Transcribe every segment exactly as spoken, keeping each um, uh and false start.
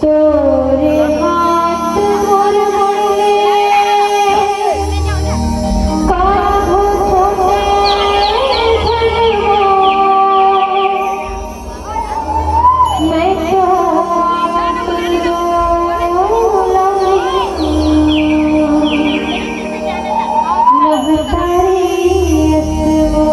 तोरे हाथ मोर मोड़ले, काहू छोटे धर्मो, मैं तो तुझो लगी, नभ तारी असमो।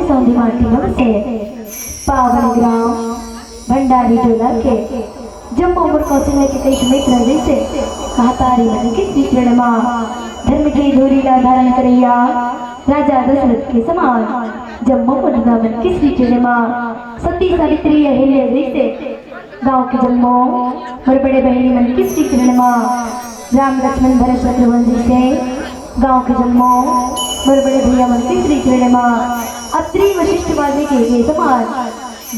सौंधी माटी नम से पावन ग्राम भंडारी टोला के जम्मो मोर कौशल्या के कई मित्र जैसे महतारी मन के श्री चरण मा धर्म के धूरी ला धारण करैया राजा दशरथ के समान जम्मो मुनिया मन के श्री चरण मा सती सावित्री अहिल्या जैसे गांव के जम्मो मोर बड़े बहिनी मन के श्री चरण मा राम लक्ष्मण भरत शत्रुघ्न जैसे गांव के जम्मो मोर बड़े भैया मन के श्री चरण मा अत्रि वशिष्ठ बाजे के ये समान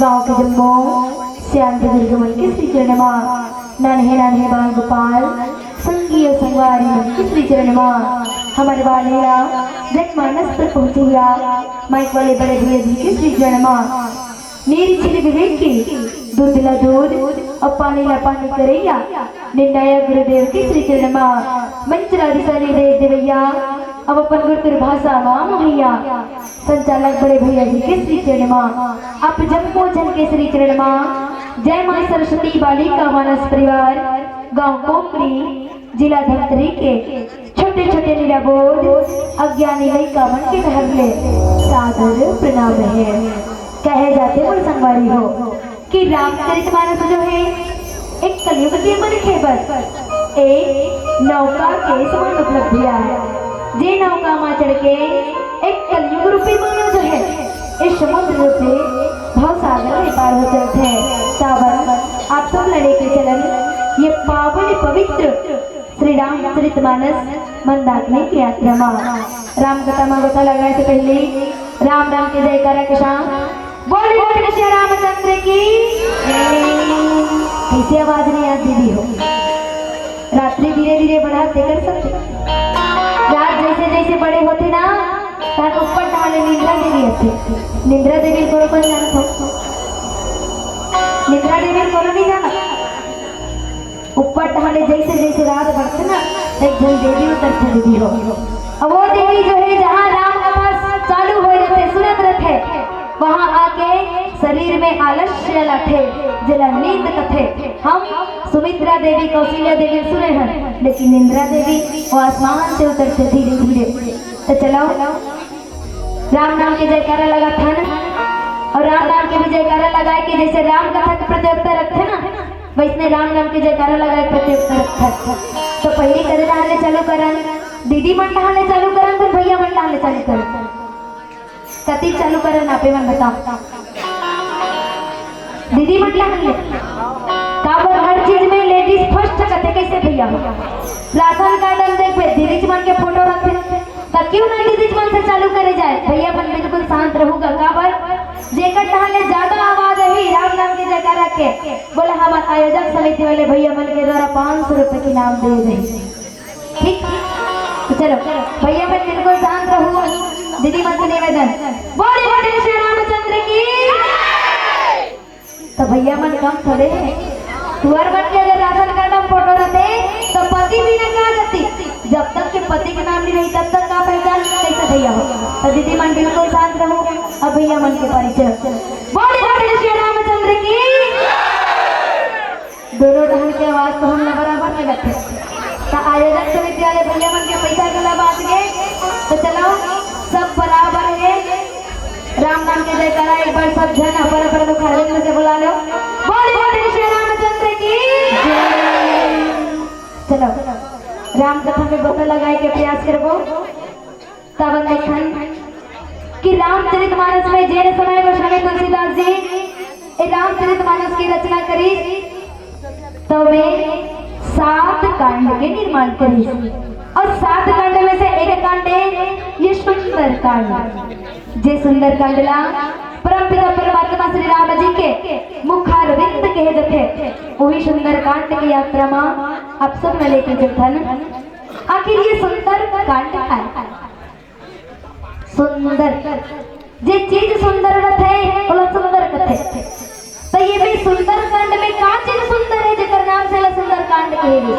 गांव के जम्मो सियान बुजुर्ग मन के श्री चरण मा नान्हे नान्हे बाल गोपाल संगी अउ संगवारी मन के श्री चरण मा हमर बाल लीला जनमानस पर पहुंचैया माइक वाले बड़े भैया जी के श्री चरण मा नीर छिन विवेक के दूध ला दूध अउ पानी ला पानी करैया निर्णायक गुरुदेव के श्री चरण मा मंच ला दिशा निर्देश देवैया अब अपन गुरुतुर भाषा मा मोहैया संचालक बड़े भैया जी के श्री चरण मा आप जम्मो जन के श्री चरण मा जय मां सरस्वती बालिका मानस परिवार गांव कोकरी जिला धमतरी के छोटे छोटे निराबोध अज्ञानी लइका मन के डहर ले सादर प्रणाम हे। कहे जाथे मोर संगवारी हो कि रामचरित मानस जो हे एक कलयुग के मनखे बर एक नौका के समान उपलब्धि आय। जे नौका मा चढ़ के एक कलयुग रूपी मानव जो हे इस समुद्र रूपी भवसागर में पार हो चलथे। तावन आप सब लड़े के चलन ये पावन पवित्र श्री रामचरित मानस मंदाकिनी के यात्रा मा राम कथा मा गोता लगाए से पहले राम राम के जयकारा के साथ बोल बोल श्री रामचंद्र की। कैसी आवाज नहीं आती दीदी हो। रात्रि धीरे धीरे बढ़ा तेकर सब रात जैसे जैसे बड़े होते ना तब ऊपर टहले निंद्रा देवी आथे। निंद्रा देवी कोनो कोन जानत हो? निंद्रा देवी कोनो नहीं जाना। ऊपर टहले जैसे जैसे रात बढ़थे ना एक झन देवी उतरथे दीदी हो। अब वो देवी जो हे जहाँ राम कथा चालू होए रहिथे सुनत रहिथे वहाँ आके शरीर में आलस्य लाथे जेला नींद कथे। हम सुमित्रा देवी कौशल्या देवी सुने हन लेकिन इंद्रा देवी वो आसमान से उतरथे धीरे धीरे। तो चलो राम नाम के जयकारा लगाथन अउ राम नाम के भी जयकारा लगाए के जैसे राम कथा के प्रतियोगिता रखथे ना वैसने राम नाम के जयकारा लगाए के प्रतियोगिता रखथन। तो पहिली करे डाहर ले चालू करन दीदी मन डाहर ले चालू करन फिर भैया मन डाहर ले चालू करन। कतिक चालू करन आपे मन बताओ। दीदी मन डाहर ले काबर हर चीज में लेडीज फर्स्ट कथे कैसे भैया हो। राशन कार्ड में देखबे दीदी मन के फोटो रखथे त क्यों ना दीदी मन से चालू करे जाए। भैया मन बिल्कुल शांत रहूगा काबर जेकर डाहर ले ज्यादा आवाज आही राम नाम के जयकारा के बोला हमर आयोजक समिति वाले भैया मन के द्वारा पाँच सौ रुपए के इनाम दे जाही। ठीक तो चलो भैया मन बिल्कुल शांत रहू। दीदी मन से निवेदन बोले बोले श्री रामचंद्र की। तो भैया मन कम थोड़े हे। तुहर मन के अगर राशन कार्ड में फोटो रहते तो पति बिना का जाती। जब तक के पति के नाम नहीं रही तब तक का पहचान कैसे भैया हो। तो दीदी मन बिल्कुल शांत रहू। अब भैया मन के परिचय बोले बोले श्री रामचंद्र की। दोनों डहर के आवाज तो हमला बराबर लगत हे। तो आयोजक समिति वाले भैया मन के पैसा गला बांट के तो चलो सब बराबर हे। राम नाम के जयकारा एक बार सब झन अपन अपन मुखारविंद से बुला लो। बोले बोले श्री रामचंद्र की जय। चलो राम कथा में गोता लगाए के प्रयास करबो। तब देखन कि रामचरित मानस में जेन समय गोस्वामी तुलसीदास जी ए रामचरित मानस की रचना करी तो वे सात कांड के निर्माण करी और सात कांड में से एक कांड है ये सुंदर कांड। जे सुंदर कांड ला परमपिता परमात्मा श्री राम जी के मुखारविंद कहे जथे वही सुंदर कांड की यात्रा मा आप सब ला लेके चलथन। आखिर ये सुंदर कांड का है सुंदर जे चीज सुंदर रथे ओला सुंदर कथे। तो ये भी सुंदर कांड में का चीज सुंदर है जेकर नाम से ला सुंदर कांड कहे गे?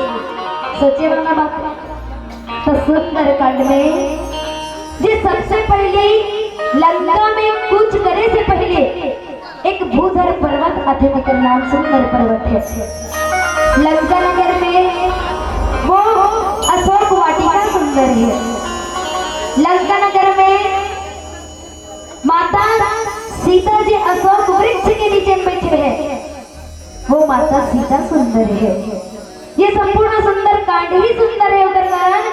सोचे वाला बात। तो सुंदर कांड में जे सबसे पहले लंका में कूच करे से पहले एक भूधर पर्वत आथे जेकर नाम सुंदर पर्वत है। लंका नगर में वो अशोक वाटिका सुंदर है। लंका नगर में माता सीता जी अशोक वृक्ष के नीचे में बैठे हैं, वो माता सीता सुंदर है। ये संपूर्ण सुंदर कांड ही सुंदर है, ओकर कारण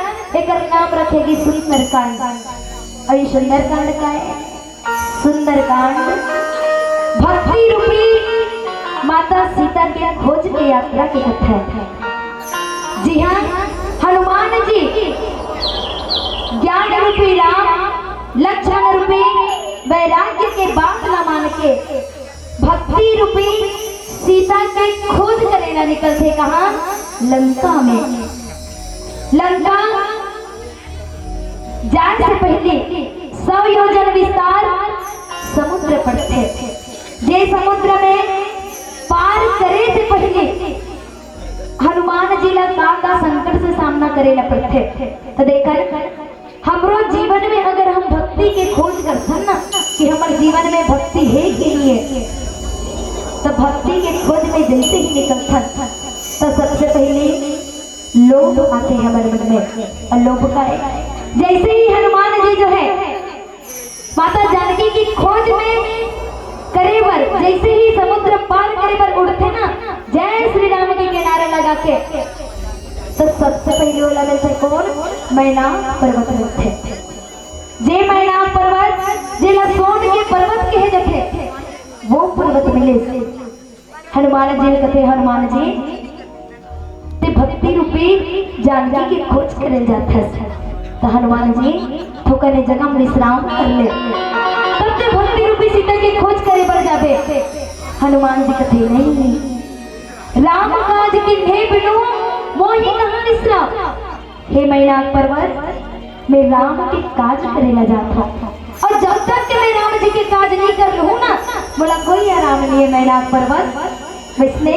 एकर नाम रखे गे सुंदर कांड। अउ ये सुंदर कांड का है? सुंदर कांड भक्ति रूपी माता सीता के खोज के यात्रा के कथा है। जी हाँ, हनुमान जी ज्ञान रूपी राम, लक्षण रूपी वैराग्य के बात ला मान के भक्ति रूपी सीता के खोज करे ला निकलथे। कहाँ? लंका में। लंका जाए से पहले सौ योजन विस्तार समुद्र पड़थे। जे समुद्र में पार करे से पहले हनुमान जी ला का का संकट से सामना करे ला पड़थे। तो देखन, हमरो जीवन में अगर हम भक्ति के खोज करथन ना कि हमर जीवन में भक्ति है कि नहीं है, तो भक्ति के खोज में जैसे ही निकलथन, तो सबसे पहले लोभ आथे हमर मन में। और लोभ का है, जैसे ही हनुमान जी जो है माता जानकी की खोज में करे बर, जैसे ही समुद्र पार करे बर उठथे ना, जय श्री राम के किनारे लगा के, तो सबसे पहले ओला मिलथे कौन? मैना पर्वत मिलथे। जे मैना पर्वत जेला सोन के पर्वत कहे जाथे, वो पर्वत मिले। हनुमान जी कथे, हनुमान जी, ते भक्ति रूपी जानकी के खोज करे जाथस, तो हनुमान जी थोकन ए जगह में विश्राम कर ले, तब ते भक्ति रूपी सीता के खोज करे बर जाबे। हनुमान जी कथे, नहीं, राम काज किन्हे बिनु मोहि कहाँ विश्राम। हे मैनाक पर्वत, मैं राम के काज करे ला जात हूँ, और जब तक के मैं राम जी के काज नहीं कर लूँ ना, मोला कोई आराम नहीं है मैनाक पर्वत। वैसने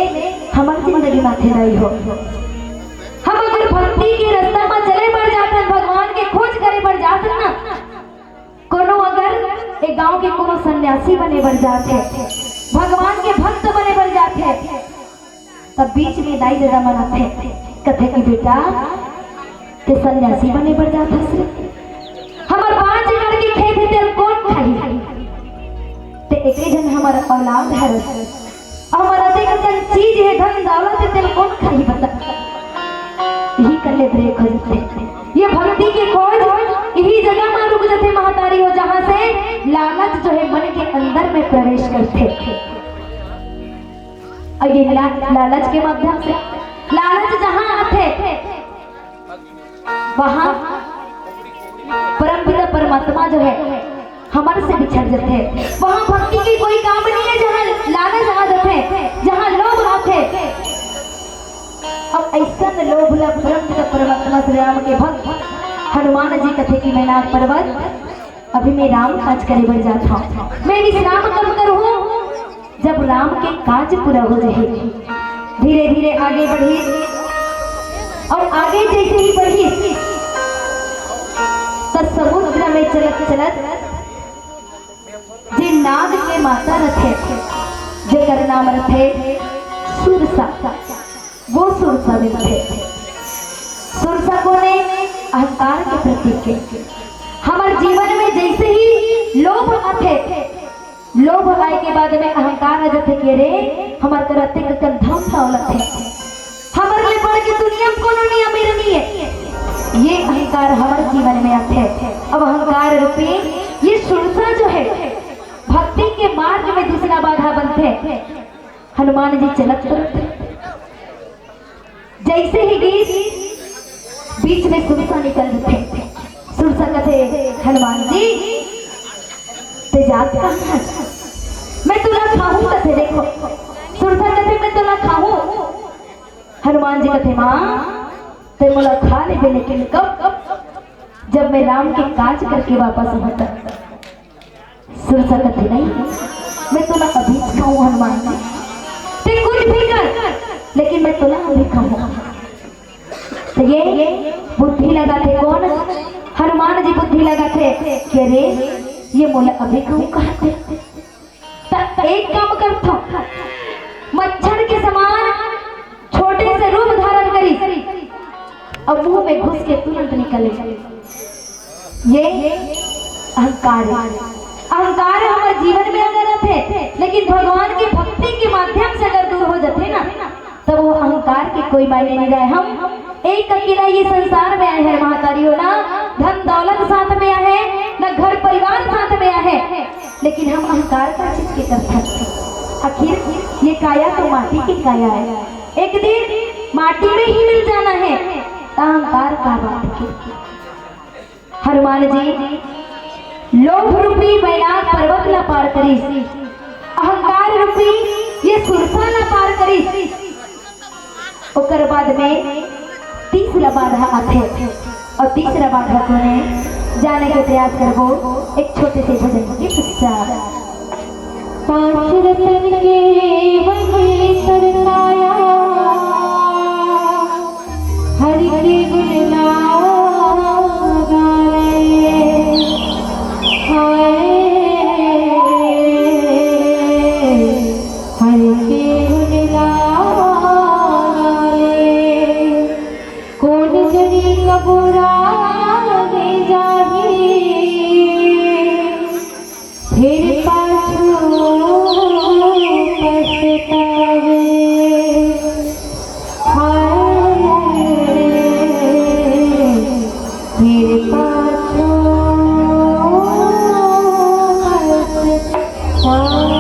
हमर जिंदगी माथे दाई हो, हम अगर भक्ति के रास्ता में चले बर जात हन, भगवान के खोज करे बर जात हन ना, कोनो अगर एक गांव के कोनो सन्यासी बने बर जात है, भगवान के भक्त बने बर जात है, तब बीच में दाई ददा मन आथे, कथे कि बेटा, ते सन्यासी बने बर जात हस रे? हमर पांच एकड़ के खेत हे, तेल कौन खाही? ते एके झन हमर औलाद हरस, हमर अतेक अकन चीज हे, धन दौलत हे, तेल कौन खाही बता? यही कल्ले ब्रेक हो जाथे। ये भक्ति के खोज यही जगह में रुक जाथे महतारी हो, जहाँ से लालच जो है मन के अंदर में प्रवेश करथे। और ये ला-, लालच के माध्यम से, लालच जहाँ आथे, वहाँ परमपिता परमात्मा जो है, हमर से बिछड़ जाथे। वहाँ भक्ति के कोई काम नहीं है, जहाँ लालच आ जाथे, जहाँ लोभ आथे। अब ऐसन लोभ ला परमपिता परमात्मा श्री राम के भक्त हनुमान जी कथे कि मैनाक पर्वत, अभी मैं राम काज करे बर जात हूँ, मैं विश्राम कब करूँ? जब राम के काज पूरा हो जाही। धीरे धीरे आगे बढ़ी, और आगे जैसे ही बढ़ी, तो समुद्र में चलत चलत जे नाग के माता रथे, जेकर नाम रथे सुरसा, वो सुरसा मिलथे। सुरसा कोन हे? अहंकार के प्रतीक हे। हमर जीवन में जैसे ही लोभ आथे, लोभ आए के बाद में अहंकार आ जाथे कि अरे, हमर करा अतेक अकन धन दौलत हे, हमर ले बढ़ के दुनिया में कोनो नहीं अमीर नहीं है। ये अहंकार हमर जीवन में आथे। अब अहंकार रूपी ये सुरसा जो है, भक्ति के मार्ग में दूसरा बाधा बनथे। हनुमान जी चलत चलत जैसे ही गीस, बीच में सुरसा निकल जाथे। सुरसा कथे, हनुमान जी, ते जात कहाँ हस? मैं तोला खाहूँ कथे, देखो, सुरसा कथे, मैं तोला खाहूँ। हनुमान जी कथे, माँ, ते मोला खा लेबे, लेकिन कब? जब मैं राम के काज करके वापस आऊँ तब। सुरसा कथे, नहीं, मैं तोला अभी खाहूँ हनुमान जी, ते कुछ भी कर, लेकिन मैं तोला अभी खाहूँ। तो ये बुद्धि लगाथे कोन? हनुमान जी बुद्धि लगाथे कि अरे, ये मोला अभी खाहूँ कहत हे। त एक काम करथों, मच्छर के समान छोटे से रूप धारण करी और मुंह में घुस के तुरंत निकले। ये अहंकार है। अहंकार हमर जीवन में अगर रथे, लेकिन भगवान की भक्ति के माध्यम से अगर दूर हो जाथे ना, तब वो अहंकार के कोई मायने नहीं रहे। हम एक अकेला ये संसार में आए हैं महतारी हो ना, धन दौलत साथ में आहे, न घर परिवार साथ में आहे, लेकिन हम अहंकार का चीज के करथन। आखिर ये काया तो माटी के काया है, एक दिन माटी में ही मिल जाना है, तो अहंकार का बात है। हनुमान जी लोभ रूपी बैनाक पर्वत ला पार करिस, अहंकार रूपी ये सुरसा ला पार करिस। ओकर बाद में तीसरा बाधा आथे, और तीसरा बाधा कोन हे, जाने के प्रयास करबो एक छोटे से भजन के पश्चात। पांच रतन के बने सरताया, हरि के गुण ना गावे। हाय, हरि के गुण ना गावे। कोन जनी कबूरा में जाही, फिर पाछू पछतावे। हाय, फिर पाछू पछतावे।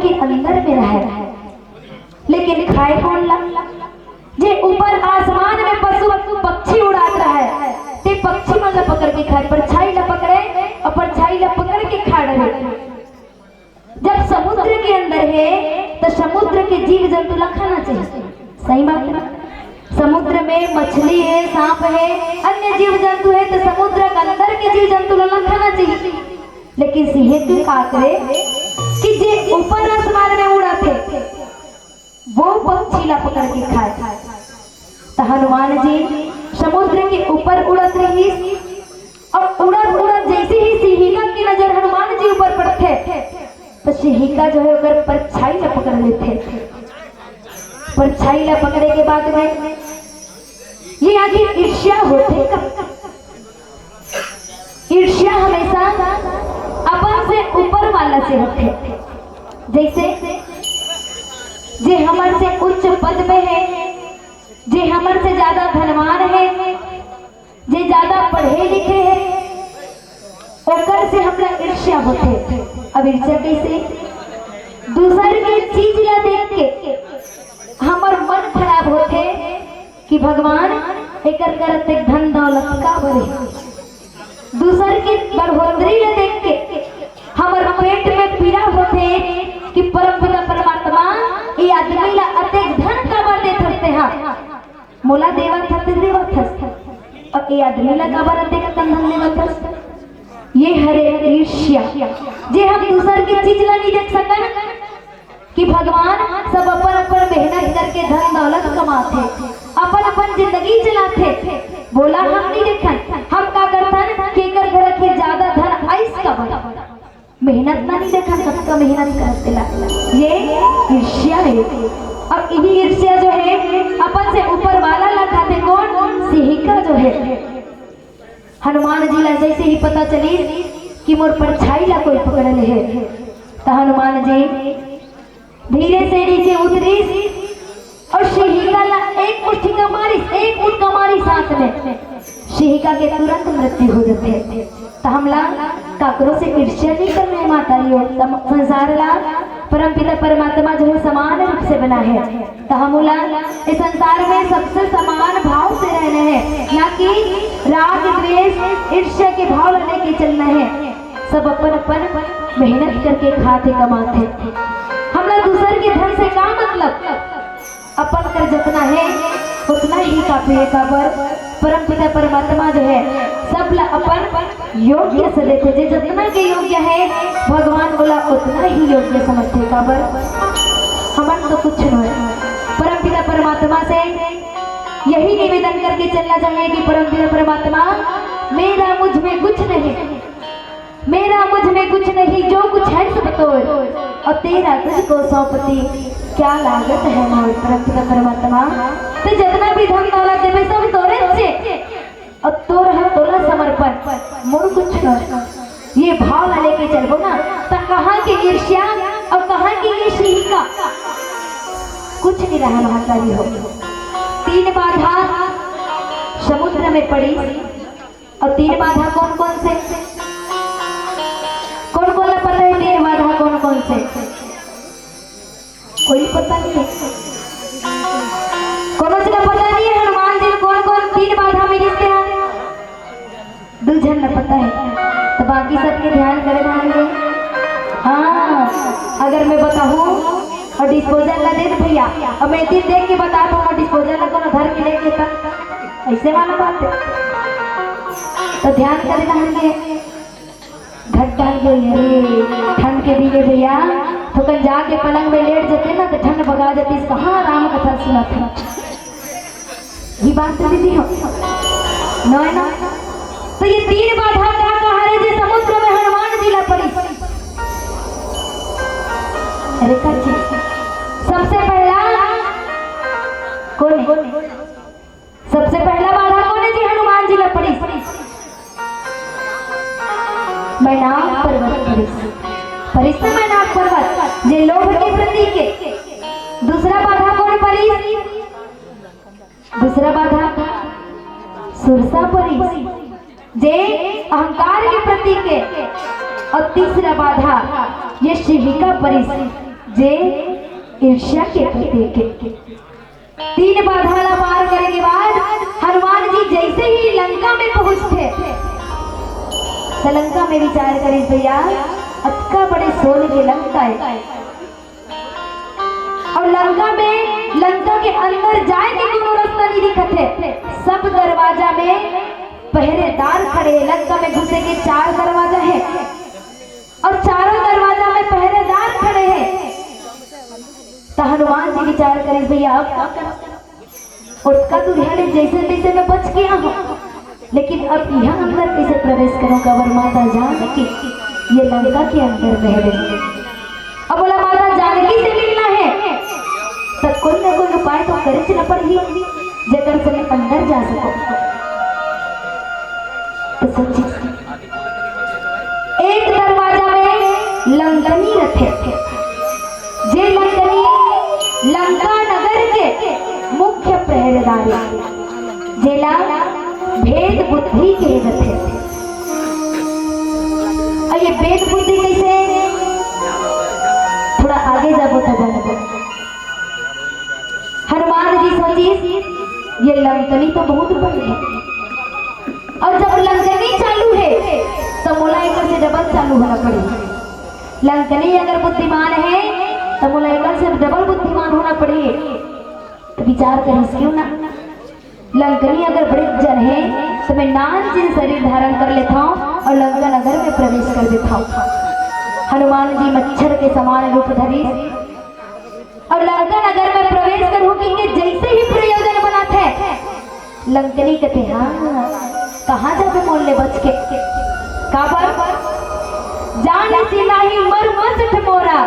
के अंदर में रहय, लेकिन खाय कोन ला? जे ऊपर आसमान में पशु पक्षी उड़ात रहय, ते पक्षी मन ला पकड़ के खाय, परछाई ला पकड़े अउ परछाई ला पकड़ के खा डरे। जब समुद्र के अंदर हे, त समुद्र के जीव जंतु ला खाना चाहिए, सही बात हे ना? समुद्र में मछली हे, सांप हे, अन्य जीव जंतु हे, त समुद्र के अंदर के जीव जंतु ला ना खाना चाहिए। लेकिन सिंह के का करे कि जे ऊपर आसमान में उड़त हे, वो पक्षी ला पकड़ के खाय। त हनुमान जी समुद्र के ऊपर उड़त रहिस, अउ उड़त उड़त जइसे ही सिंहिका के नजर हनुमान जी ऊपर पड़थे, त सिंहिका जो हे ओकर परछाई ला पकड़ लेथे। परछाई ला पकड़े के बाद में ये आखिर ईर्ष्या होथे का? ईर्ष्या हमेशा अपन से ऊपर वाला से होथे। जइसे जे हमर से उच्च पद में हे, जे हमर से ज्यादा धनवान हे, जे ज्यादा पढ़े लिखे हे, ओकर से हमरा ईर्ष्या होथे। अब ईर्ष्या कइसे? दूसर के चीज ला देख के हमर मन खराब होथे कि भगवान, एकर करत एक धन दौलत का बरे। दूसर के बढ़ोतरी ला देख के हमर पेट में पीड़ा होथे कि परमपिता परमात्मा, ये आदमी ला अतेक धन काबर देत हस तेहा? मोला देवत हस ते देवत हस, अउ ये आदमी ला काबर अतेक अकन धन देवत हस? ये हरे ईर्ष्या, जे हम दूसर के चीज ला नहीं देख सकन कि भगवान सब अपन अपन मेहनत करके धन दौलत कमाथे, अपन अपन जिंदगी चलाथे। बोला हम नहीं देखन, हम का करथन कि एकर घर के ज्यादा धन आइस काबर? मेहनत ना नहीं देखन, कतका मेहनत करत तेला। ये ईर्ष्या हे। अब यही ईर्ष्या जो हे अपन से ऊपर वाला ला खाथे कोन? सिंहिका जो हे। हनुमान जी ला जइसे ही पता चलिस कि मोर परछाई ला कोई पकड़ ले हे, त हनुमान जी धीरे से नीचे उतरिस अउ सिंहिका ला एक मुट्ठी का मारिस, एक मुट्ठी का मारिस हाथ में, सिंहिका के तुरंत मृत्यु हो जाथे। त हमला काकरो से ईर्ष्या नहीं करना हे माता जी, संसार ला परमपिता परमात्मा जो हे समान रूप से बनाय हे। त हमला इस संसार में सबसे समान भाव से रहना हे, ना कि राग, द्वेष, ईर्ष्या के भाव ला लेके चलना हे। सब अपन अपन मेहनत करके खाथे कमाथे। हमला दूसर के धन से का मतलब? अपन कर जतना हे उतना ही काफी हे। काबर? परमपिता परमात्मा जो हे सब ला अपन योग्य से देथे, जे जतना के योग्य हे भगवान ओला उतना ही योग्य समझथे। काबर? हमन तो कुछ नोहे। परमपिता परमात्मा से यही निवेदन करके चलना चाहिए कि परमपिता परमात्मा, मेरा मुझ में कुछ नहीं, मेरा मुझ में कुछ नहीं, जो कुछ है सब तोर, अउ तेरा तुझको सौंपती क्या लागत है मोर। परमपिता परमात्मा, ते जतना भी धन दौलत देबे सब तोरे से, अउ तोर ह तोला समर्पण, मोर कुछ नोहे। ये भाव ला लेके चलबो ना, त कहाँ के ईर्ष्या अउ कहाँ के ये सिंहिका, कुछ नहीं रहा महाकाली हो। तीन बाधा समुद्र में पड़ी, अउ तीन बाधा कोन कोन से? कोन कोन ला पता हे तीन बाधा कोन कोन से? कोई पता नहीं हे। कोनो ला पता नहीं हे हनुमान जी कोन कोन तीन बाधा मिलिस हे? दू झन ला पता हे, त बाकी सबके ध्यान करे ध्यान दे। हाँ, अगर मैं बताहूँ अउ disposal ला दे दे भैया, अउ मैं दिन देख के बतात हूँ, अउ disposal ला कोनो धर के लेके त अइसे वाला बात हे। त ध्यान करे ध्यान दे। घट डाल गई, अरे ठंड के दिन हे भैया, थोकन जाके पलंग में लेट जाते ना त ठंड भगा जाती। कहाँ राम कथा सुनत हे, ये बात तो दीदी हो, नोहे ना? त ये तीन बाधा का कहा रे जे समुद्र में हनुमान जी ला पड़ी। अरे कच्ची, सबसे पहला कोन हे? सबसे पहला बाधा कोन हे जी हनुमान जी ला पड़ी? मैनाक पर्वत पड़ी। पड़ी त मैनाक पर्वत, जे लोभ के प्रतीक हे। दूसरा बाधा कोन पड़ी? दूसरा बाधा सुरसा पड़ी, जे अहंकार के प्रतीक हे। अउ तीसरा बाधा ये सिंहिका पड़ी, जे ईर्ष्या के प्रतीक हे। तीन बाधा ला पार करे के बाद हनुमान जी जैसे ही लंका में पहुंचथे, त लंका में विचार करिस, भैया, अतका बड़े सोन के लंका हे, अउ लंका में, लंका के अंदर जाए के कोनो रास्ता नहीं दिखत हे। सब दरवाजा में पहरेदार खड़े हे। लंका में घुसे के चार दरवाजा हे, अउ चारों दरवाजा में पहरेदार खड़े हे। त हनुमान जी विचार करिस, भैया, अब का करंव? ओतका दूरिहा ले जैसे तैसे मैं बच के आए हंव, लेकिन अब इहां अंदर कैसे प्रवेश करंव? काबर माता जानकी ये लंका के अंदर में हवे। अब ओला माता जानकी से मिलना हे, त कोई ना कोई उपाय तो करेच ल पड़ही, जेकर से मैं अंदर जा सकंव। त सोचिस, एक दरवाजा में लंकनी रथे, जे लंकनी लंका नगर के मुख्य पहरेदार हे, जेला भेद बुद्धि कहे जाथे। अउ ये भेद बुद्धि कैसे? थोड़ा आगे जाबो त जानबो। हनुमान जी सोचिस, ये लंकनी तो बहुत बड़ी हे, अउ जब लंकनी चालू हे, त मोला एकर से डबल चालू होना पड़ही। लंकनी अगर बुद्धिमान हे, त मोला एकर से डबल बुद्धिमान होना पड़ही। त विचार करिस, क्यों ना, लंकनी अगर बड़े जन हे, त मैं नानचुन शरीर धारण कर लेथंव अउ लंका नगर में प्रवेश कर देथंव। हनुमान जी मच्छर के समान रूप धरिस अउ लंका नगर में प्रवेश करहूं कहिके जैसे ही प्रयोजन बनाथे, लंकनी कथे, "हाँ, कहाँ जाबे मोर ले बच के?" काबर? "जान सिनाही मर मसठ मोरा,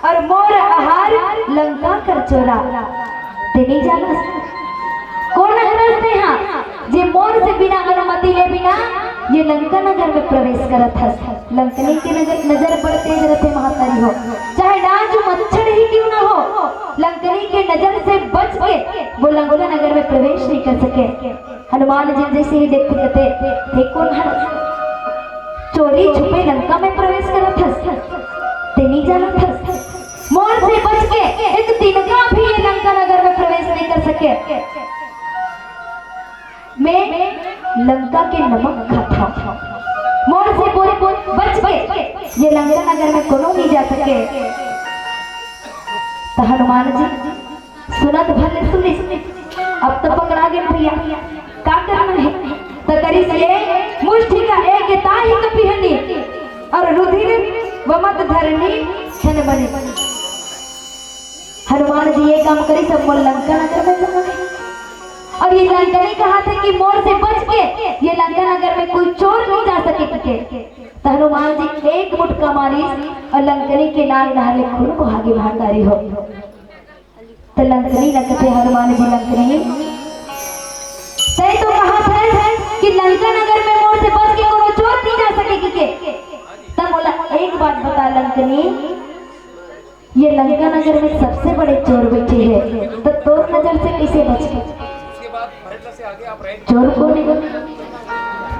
अउ मोर आहार लंका कर चोरा।" ते नहीं जानस? कोन हरस तेहा, जे मोर से बिना अनुमति ले बिना ये लंका नगर में प्रवेश करत हस? लंकनी के नजर, नजर बड़ तेज रथे महतारी हो, चाहे नानचुन मच्छर ही क्यों ना हो, लंकनी के नजर से बच के वो लंका नगर में प्रवेश नहीं कर सके। हनुमान जी जैसे ही देखथे, कथे, "हे कोन हरस? चोरी छुपे लंका में प्रवेश करत हस? ते नहीं जानत हस? मोर से बच के एक तिनका भी ये लंका नगर में प्रवेश नहीं कर सके।" मैं लंका के नमक खाथंव। मोर से बोल, बोल, बच के ये लंका नगर में कोनो नहीं जा सके। त हनुमान जी सुनत भले सुनिस, अब तो पकड़ा गे भैया, का करना हे? त करिस ये, "मुष्टिका एक ताहि कपिहनि, अउ रुधिर वमत धरनी छन बनि।" हनुमान जी ये काम करिस, अब मोर लंका नगर में जाना हे। अब ये लंकनी कहथे कि मोर से बच के ये लंका नगर में कोई चोर नहीं जा सके कहिके। त हनुमान जी एक मुटका मारिस अउ लंकनी के नाक डहर ले खून बोहा गे महतारी हो। त लंकनी ल कथे हनुमान जी, लंकनी, तैं तो कहत हस कि लंका नगर में मोर से बच के कोनो चोर नहीं जा सके कहिके। त मोला एक बात बता लंकनी, ये लंका नगर में सबसे बड़े चोर बैठे हे, त तोर नजर से कैसे बच गे? चोर कोन हे?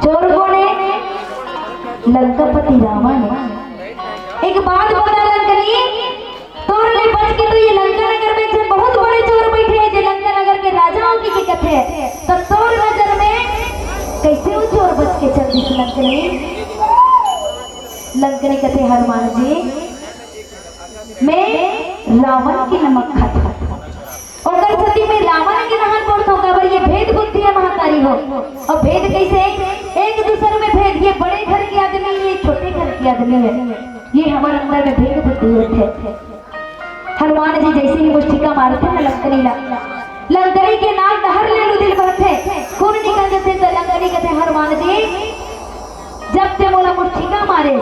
चोर कोन हे? लंकापति रावण हे। एक बात बता लंकनी, तोर ले बच के तो ये लंका नगर में एक झन बहुत बड़े चोर बैठे हे, जे लंका नगर के राजा हो कहिके कथे, त तोर नजर में कैसे वो चोर बच के चल दिस लंकनी? लंकनी कथे, हनुमान जी, मैं रावण के नमक खाथंव। ओकर सेती मैं रावण के नहन बोलथंव, काबर ये भेद बुद्धि हे महतारी हो। अउ भेद कैसे? एक दूसर में भेद, ये बड़े घर के आदमी, ये छोटे घर के आदमी हे। ये हमर अंदर में भेद बुद्धि होथे। हनुमान जी जैसे ही मुष्टिका मारथे ना लंकनी ला, लंकनी के नाक डहर ले रुधिर बहथे, खून निकल जथे, त लंकनी कथे, हनुमान जी, जब ते मोला मुष्टिका मारे,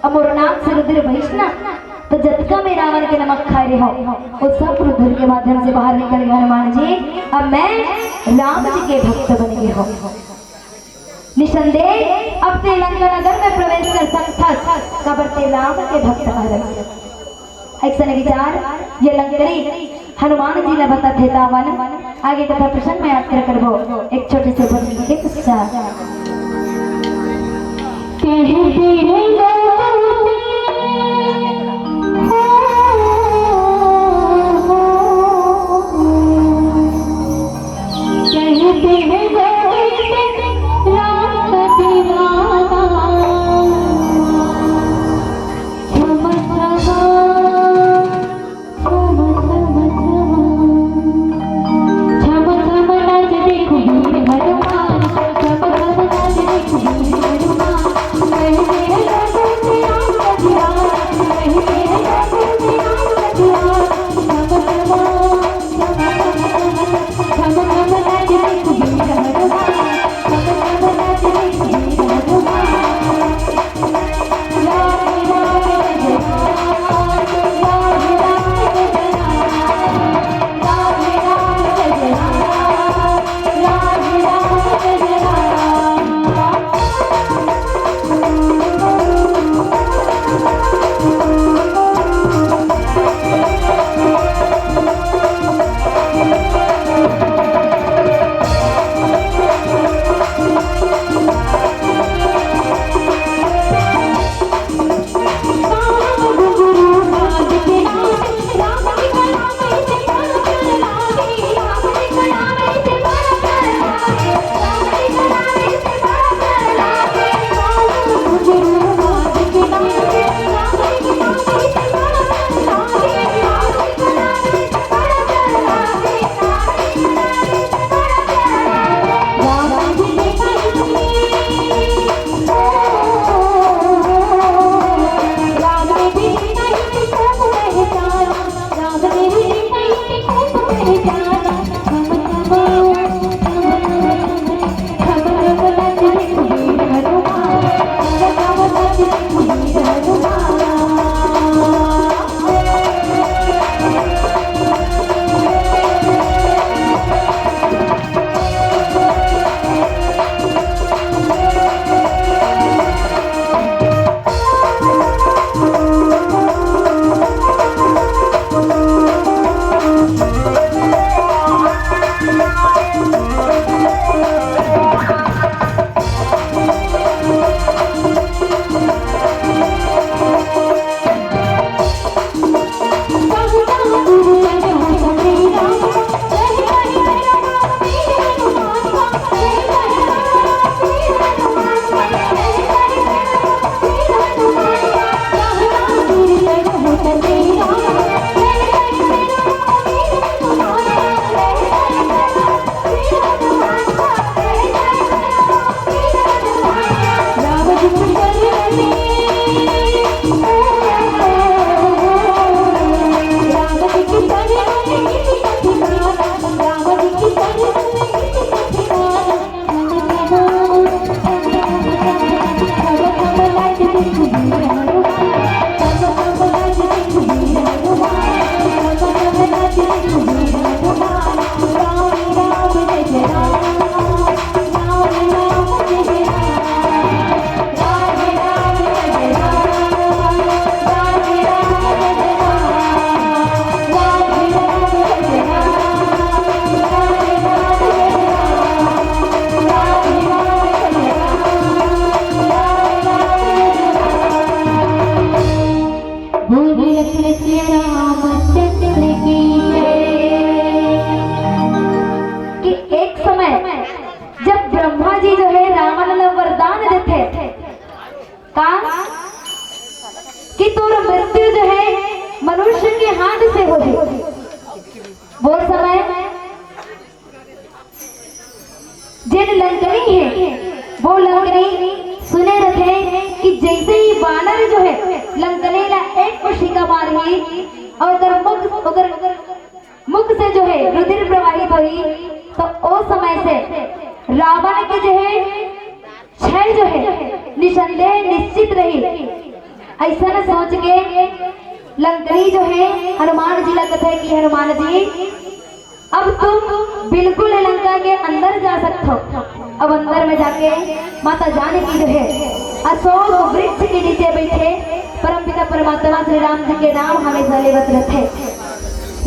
अउ मोर नाक से रुधिर बहिस ना, त जतका मैं रावण के नमक खाए रहे हंव, वो सब रुधिर के माध्यम से बाहर निकल गे हनुमान जी। अब मैं राम जी के भक्त बन गे हंव। निसंदेह अब ते लंका नगर में प्रवेश कर सकथस, काबर ते राम के भक्त हरस। अइसने विचार ये लंकनी हनुमान जी ला बताथे। त आगे कथा प्रसंग में यात्रा करबो एक छोटे से भजन के पश्चात। कह दे के हाथ से होही। वो समय जेन लंकनी हे, वो लंकनी सुने रथे कि जैसे ही बानर जो हे लंकनी ला एक मुशिका मारही अउ ओकर मुख, ओकर मुख से जो हे रुधिर प्रवाहित होही, तो ओ समय से रावण के जो हे क्षय जो हे निसंदेह निश्चित रही। अइसन सोच के लंकनी जो हे हनुमान जी ला कथे कि हनुमान जी, अब तुम बिल्कुल लंका के अंदर जा सकत हो। अब अंदर में जाके माता जानकी जो हे अशोक वृक्ष के नीचे बइठे परमपिता परमात्मा श्री राम जी के नाम हमेशा लेवत रथे।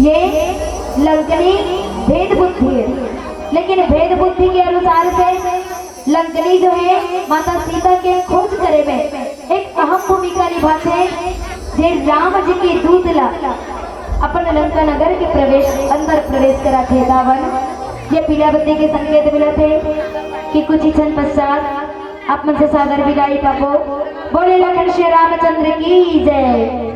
ये लंकनी भेद बुद्धि हे, लेकिन भेद बुद्धि के अनुसार से लंकनी जो हे माता सीता के खोज करे में एक अहम भूमिका निभाथे, जे राम जी के दूत ला अपन लंका नगर के प्रवेश, अंदर प्रवेश कराथे। रावण, ये पीला बत्ती के संकेत मिलथे कि कुछ ही क्षण पश्चात आप मन से सादर विदाई पाबो। बोले लखन श्री रामचंद्र की जय।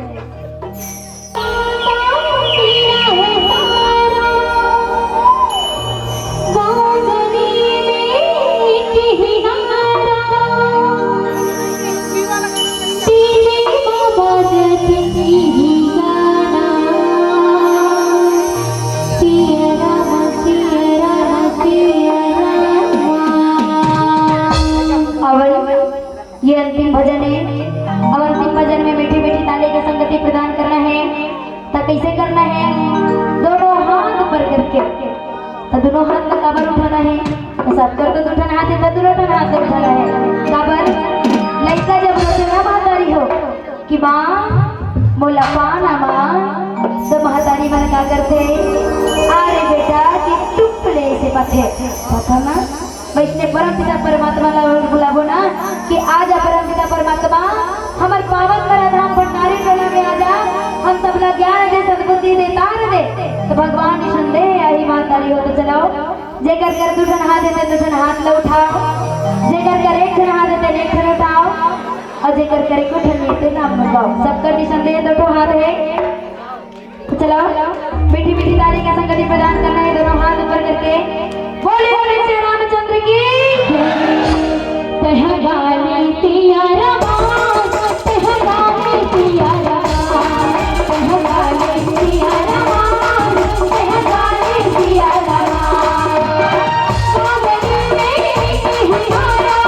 अवन ये अंतिम भजन हे। अब अंतिम भजन में मीठी मीठी ताली के संगति प्रदान करना हे। त कइसे करना हे? दोनों हाथ ऊपर करके। त दोनों हाथ ला काबर उठाना हे? त सबकर तो दू ठन हाथ हे, त दोनों ठन हाथ ला उठाना हे। काबर? लइका जब रोथे ना महतारी हो कि माँ मोला पा ना माँ, त महतारी मन का करथे? अरे बेटा कि टुप ले से पाथे। पता ना? वइसने परमपिता परमात्मा ला बुलाबो ना कि आजा परमपिता परमात्मा, हमर पावन धरा धाम भंडारी टोला में आजा, हम सबला ज्ञान दे, सद्बुद्धि दे, तार दे। त भगवान निसंदेह आही महतारी हो। त चलो, जेकर कर दू ठन हाथ हे ते दू ठन हाथ ला उठाओ, जेकर कर एक ठन हाथ हे ते एक ठन उठाओ, अउ जेकर कर एको ठन नइ हे ते नाम ला उठाओ। सबकर निसंदेह दू ठो हाथ हे। तो चलो, मीठी मीठी ताली का संगति प्रदान करना हे, दोनों हाथ ऊपर करके। बोले बोले श्री रामचंद्र की। पहलगामी तिया रमान, पहलगामी तिया रमान, पहलगामी तिया रमान, पहलगामी तिया रमान। सावन में एक ही हारा।